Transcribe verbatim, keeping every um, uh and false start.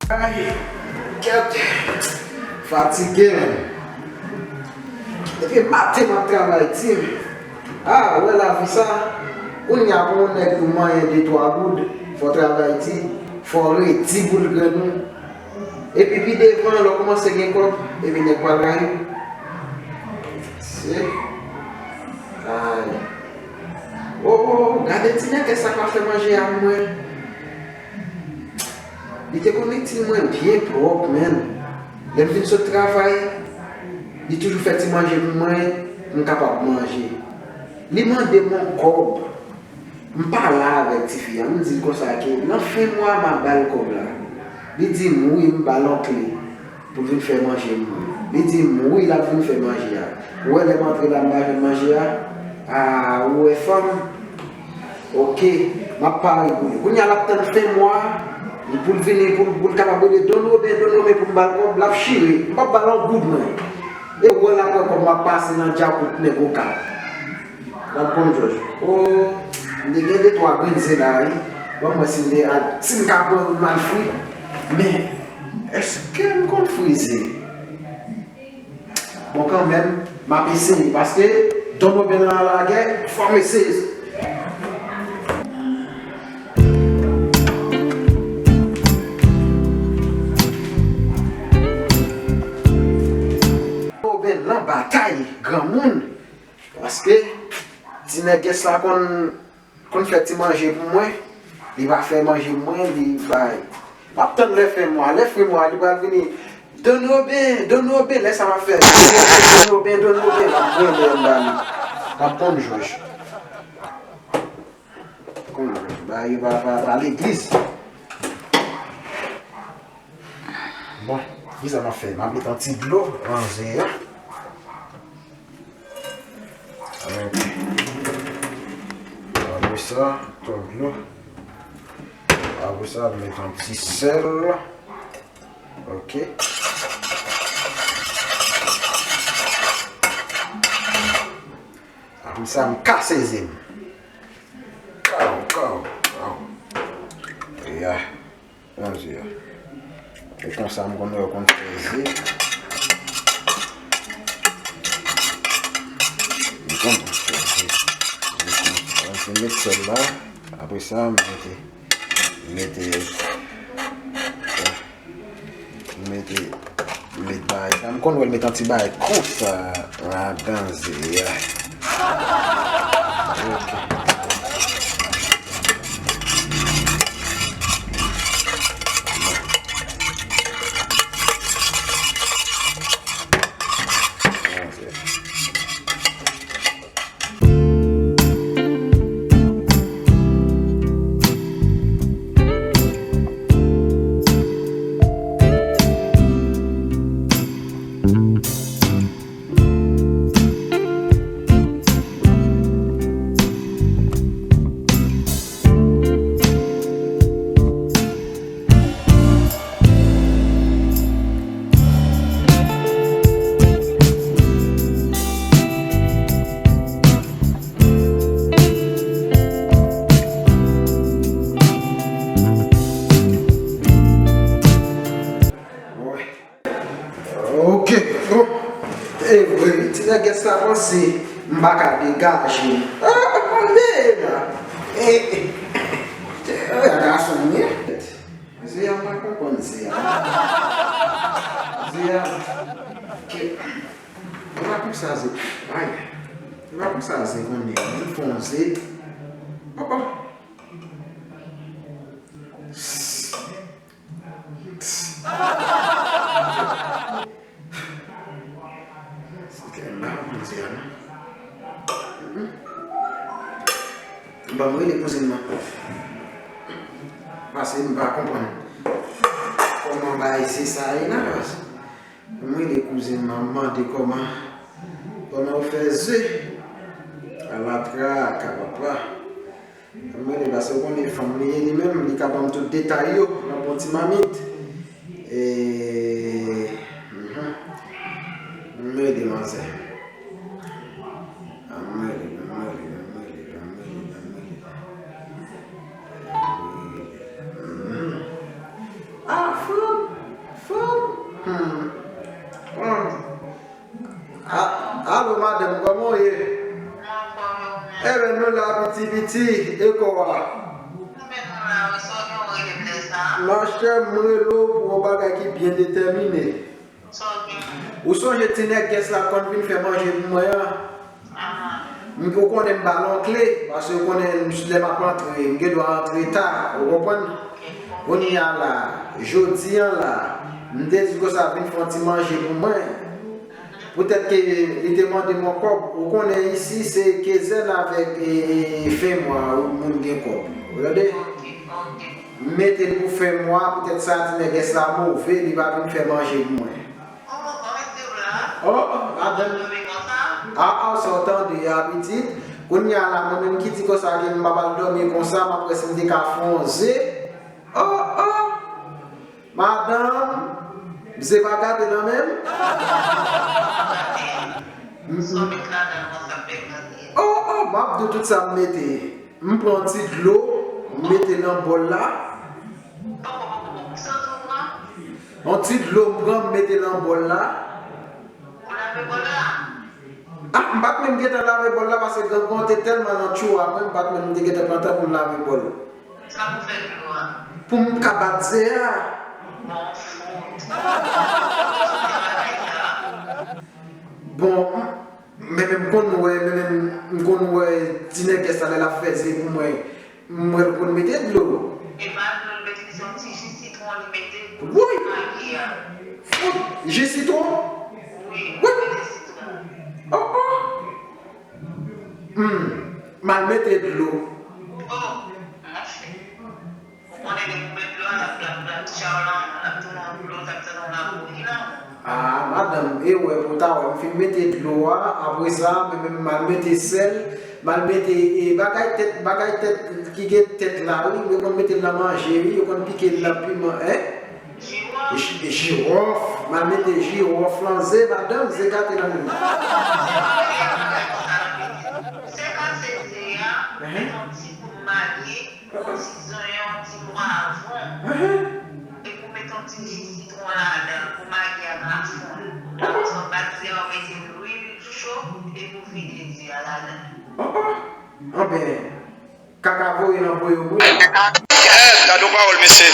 Ay, kèt, fatige, menn. Depi maten m ap travay, Tim. Ah, ou wè lavi sa? Kounye a pou yon nèg pou manyen de twa goud, fò w travay di, fò w redi boul grenn ou. Epi pi devan, lè w kòmanse gen kòb, epi nèg pral rayi w. Se. Ay. Oh, oh, oh, gade ti nègès sa k ap fè manje a pou mwen. Li te konn itil mwen byen pwòp, menn. Lè m fin sot travay, li toujou fè ti manje pou mwen, pou m kapab manje. Li mande m yon kòb. M pale avèk tifi a, m di l konsa ke nan fen mwa a, m ap ba l kòb la. Li di m wi, m ba l yon kle pou l vin fè manje pou mwen. Li di m wi, l ap vin fè manje a. Ou wè lè m antre la, m pa jwenn manje a? A, ou wè fanm? Oke, m ap pare pou li. Kounye a, l ap tann fen mwa a, li pou l vini, pou, pou l kapab rele Don Roben, Don Roben pou m ba l kòb, l ap chire. M p ap ba l yon goud, mwen. E wè l ap wè kòb m ap pase nan djakout nèg Okap. L ap konn jòj. O, m te gen de twa grenn ze la, wi. Ban m wè si m te al, si m ka pran youn m al fri. Men, èske m konn fri ze? Bon, kanmenm, m ap eseye, paske Don Roben nan lagè, fò m eseye. Don Roben nan batay, granmoun. Paske ti nègès la konn, konn fè ti manje pou mwen. Li pa fè manje pou mwen, li bay. M ap tann lè fen mwa. Lè fen mwa, li pral vini. Don Roben, Don Roben, lè sa m ap fè. Don Roben, Don Roben, m ap pran lè m ba li. M ap konn jòj. Konn jòj. Ba, li pa, pa, pa legliz. Bon, kisa m ap fè? M ap met yon ti dlo nan ze a. Ok. Apre sa, twòp dlo. Apre sa, m met yon ti sèl. Ok. Apre sa, m kase ze m. Kaw, kaw, kaw. Ya. Pran ze a. E konsa m konn wè yo konn fè ze. M konn fè ze. M konn fè, m met sèl la. Apre sa, m mete, m mete, m mete, m met bagay sa. M konn wè l met yon ti bagay konsa ladan ze a. Ok. Ok. Oh. E vre, ti nègès la panse m pa ka degaje. Ah, men la. E, e, e, gason m ye. Ze a, m pa konprann ze a. Ze a, ke, m pa konn sa ze. Ay, m pa konn sa ze konnen. M fè yon ze. Papa. Ban m rele kouzin nan. Paske m pa konprann kòman bagay se sa ye nan. Ban m rele kouzin nan, m mande kòman, kòman yo fè ze. Ala traka, papa. Mwen li, paske ou konnen fanm li ye li menm, li ka ban m tout detay yo nan bon ti mamit. E, mhm. Mwen li manzè. Mwen li, mwen li, mwen li, mwen li, mwen li. Mhm. Ah, fanm! Ti, e kò a? Machè, m rele w pou yon bagay ki byen detèmine. Ou sonje ti nègès la konn vin fè manje pou mwen an? M, ou konnen m ba l yon kle, paske ou konnen lè m ap antre, m gen dwa antre ta, ou konprann? Kounye a la, jodi a la, m te di konsa vin fè yon ti manje pou mwen. Poutèt ke li te mande m yon kòb, ou konnen isi se kezèn avèk, e, e, fen mwa moun gen kòb. Ou tande? M mete l pou fen mwa, poutèt sa ti nègès la move, li pa vin fè manje pou mwen. Oh, madanm. Ah, ah, sa w tande a, pitit. Kounye a la, mwen menm ki di konsa ke m pa pral dòmi konsa, m ap wè si m te ka fè yon ze. Oh, oh. Madanm, ze pa gate nan men m. Oh, oh, m ap di w tout sa m mete. M pran yon ti dlo, m mete nan bòl la. Yon ti dlo m pran, m mete nan bòl la. Ah, m pa t menm gentan lave bòl la, paske gangan te tèlman nan tjou a mwen, m pa t menm te gentan pran tan pou m lave bòl. Sa pou fè dlo a? Pou m ka bat ze a. Bon, fout. Bon, men, men m konn wè, men, men m konn wè ti nègès la lè l ap fè ze pou mwen. M wè l konn mete dlo. E pa dlo l mete, se yon ti ji sitwon li mete pou magi a. Fout, ji sitwon? Wi, mete sitwon. Oh, oh. Hmm, m al mete dlo. Oh, monchè. Ou konnen lè ou met dlo a, l ap, l ap, l ap chaw lanmou, l ap tounen yon dlo, l ap tounen yon labori lanmou. Ah, madanm, e wè pou w ta wè, m fin mete dlo a, apre sa, mwen menm m al mete sèl, m al mete, e, bagay tèt, bagay tèt ki gen tèt la, wi, yo konn mete l nan manje, wi, yo konn pike l nan piman, en? Jiwòf. Ji-, jiwòf, m al mete jiwòf lan ze, madanm, ze gate nan men m. Se ka se ze a, met yon ti kou magi, yon ti zonyon, yon ti pwavwon. Epi w met yon ti ji sitwon ladan l pou magi a ka fonn. Apre sa w bat ze a, w mete lwil cho epi w vide ze a ladan l. Oh, oh. Anben, kaka voye nan po yo mwen. Yes, gade yon pawòl, mesye.